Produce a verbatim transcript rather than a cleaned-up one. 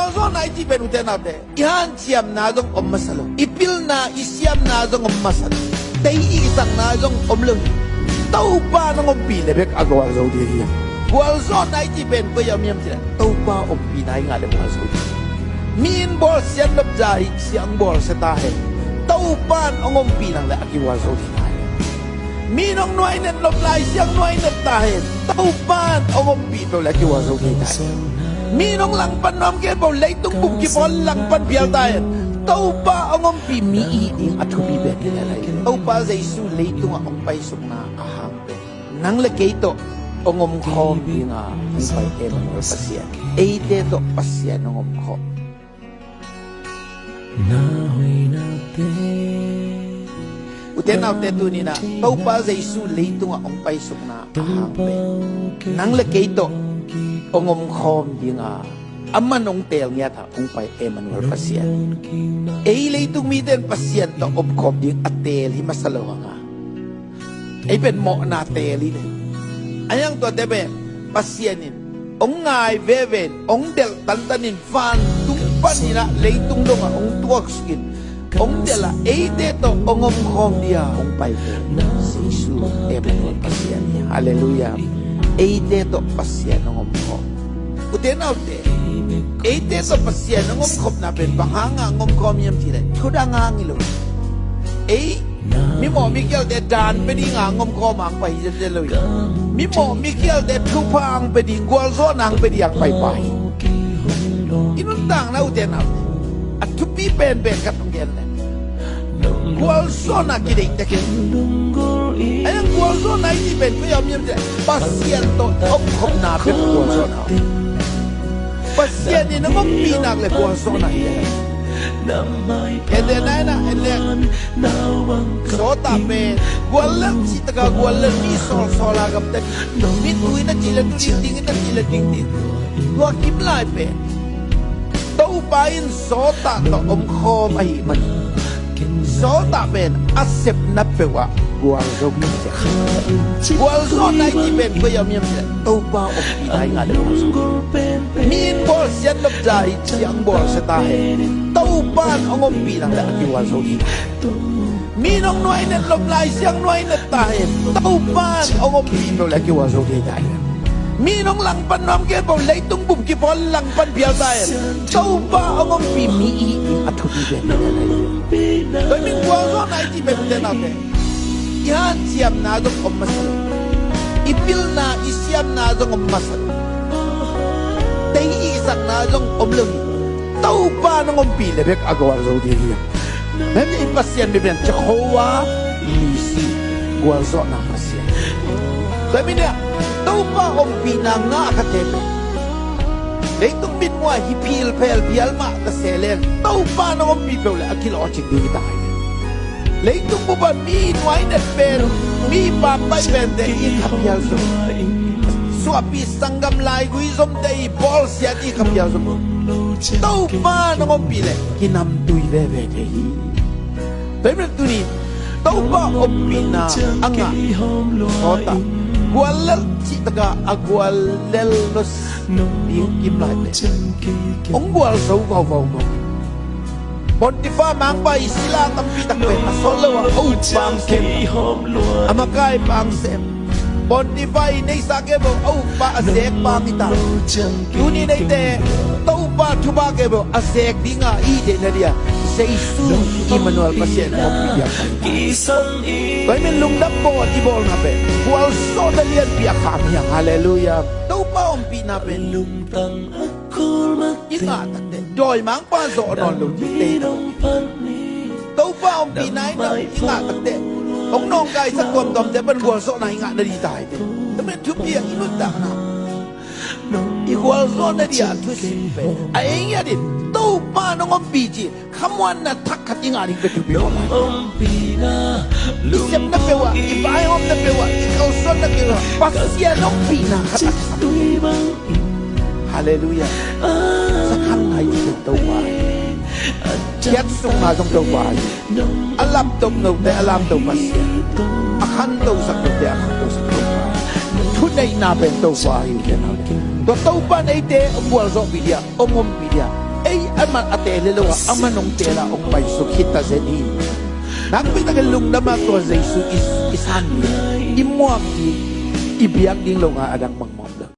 Gualzawhna i cih pen, ute naute, i hanciamna zong om masa lo, i pilna i siamna zong om masa lo, tei i sakna zong om lo hi. Topa in hong ompih le bek a gualzo ding hi. Gualzawhna i cih pen koi ah om hiam cih leh, Topa ompihna i ngah le gualzo ding hi. Mi in bawlsia nop zah hi, siang bawlsia ta hen. Topa in hong ompih nang le a kigualzo ding hi. Mi in hong nuainat nop lai, siang nuainat ta hen. Topa in hong ompih peuh le a kigualzo ding hi. Mi in hong langpan nuam kei peuh, leitung bup kipawl langpan phial ta hen. Topa hong ompih mi i hih ding a thupi pen hi le lai. Topa Jesu leitungah hong paisukna a hang pen nang le kei tawh hong omkhawm ding a hong pai Emmanuel Pasian. Eite tawh Pasian hong omkhawm. Ute naute, tuni-in ah Topa Jesu leitungah hong paisukna a hang pen nang le kei tawh hong omkhawm ding a, aman hong teel ngiat a hong pai Emmanuel Pasian. Ei leitung mite in Pasian tawh omkhawm ding a teel hi masa lo hang a, ei pen mawhna teel hi. A hiang tuate pen Pasian in hong ngai veve in, hong delh tantan in, vantung panin ah leitung dongah hong tuaksuk in, hong delh a, eite tawh hong omkhawm ding a hong pai pen Jesu Emmanuel Pasian hi. Halleluiah. Eite tawh Pasian hong omkhawm. Ute naute, eite tawh Pasian hong omkhawmna pen bang hang a hong omkhawm hiam cih leh, thudang hang hi lo. Ei mimawh mikhialte dan pia ding a hong omkhawm a hong pai hi zenzen lo hi. Mimawh mikhialte thupha hong pia ding, gualzawhna hong pia ding a hong pai pa hi. I nuntakna, ute naute, a thupi penpen khat hong gen leng, gualzawhna kideih tek hi. A hiang gualzawhna i cih pen koi ah om hiam cih leh, Pasian tawh omkhawmna pen gualzawhna. Pasian in hong ompih nak le gualzawhna hi. En le, nai na, en le. Sawltak pen guallel cih tak a guallel, mi sawlsawl a gamta, mi tu in a cih leh tu ding, ding in a cih leh ding ding. Tua kim lai pen Topa in Sawltak tawh omkhawm ahih manin Sawltak pen a sepna peuh ah gualzo hi. Gualzawhna i cih pen koi ah om hiam cih leh, Topa ompihna i ngah le gualzo. Mi in bawlsiat nop zah hi, siang bawlsia ta hen. Topa in hong ompih nang le a kigualzo ding. Mi in hong nuainat nop lai, siang nuainat ta hen. Topa in hong ompih nang le a kigualzo ding ta hen. Mi in hong langpan nuam kei peuh, leitung bup kipawl langpan phial ta hen. Topa hong ompih mi i hih ding a thupi pen. Tua hi manin gualzawhna i cih pen, ute naute, i hanciamna zong om masa lo, i pilna i siamna zong om masa lo, tei i sakna zong om lo hi. Topa in hong ompih le bek a gualzo ding hi. Tua hi manin Pasian min pen Jehovah Nissi, gualzawhna Pasian. Tua hi manin ah Topa ompihna ngah khate pen leitung mitmuh ah hi philphel phial mah ta se leng, Topa in hong ompih peuh le a kilawhcing ding hi ta hi. Leitung bup ah mi nuainat pen, mi pampai pente i kha phial zom, suahpih sanggam laigui zomte i bawlsiat i kha phial zom, Topa in hong ompih le kinamtui veve thei hi. Tua hi manin tuni Topa ompihna a ngah sawltak, guallel cih tak a a guallel lo ding kim lai pen hong gualzo vauvau mawk. Pontifa mangpa i sila tampi tak pen a sawt lo a, a ukpa hong sem, a makaipa hong sem. Pontifa i neihsa kei peuh, a ukpa a zekpa hong hi ta. Tuni neite, Topa thupha kei peuh a zek ding a i deihna dia Jesu Immanuel Pasian hong ompih dia. Tua hi manin lungdam bawl i bawlna pen gualzawhna lianpi a kham hi hang. Halleluiah. Topa ompihna pen i ngah takteh dawimangpa zawh nawn lo ding te. Topa ompihna i ngah takteh hong nawngkaisak tuamtuamte pan gualzawhna i ngah nading ta hi te. Tua hi manin thupi a i nuntakna, i gualzawhna dia thusim pen a ei ngiat in Topa in hong ompih cih khamuanna thak khat i ngah ding pen thupi mawk hi. I sepna peuh ah, i vaihawmna peuh ah, i kalsuanna peuh ah Pasian ompihna khat a kisam. Halleluiah. Sakhang ngai i pen Topa hi. Khiatsukna zong Topa hi. A laptop note a laptop Pasian, a khantosak note a khantosak Topa hi. Thuneihna pen Topa hi. Tua Topa in eite hong gualzawhpih dia, hong ompih dia Amah a teel hi lo a, amah nong teel a hong paisuk hi ta zen hi. Nakpi takin lungdam a tua Jesu i, i san ding, i muak ding, i biak ding lo nga a dang mang.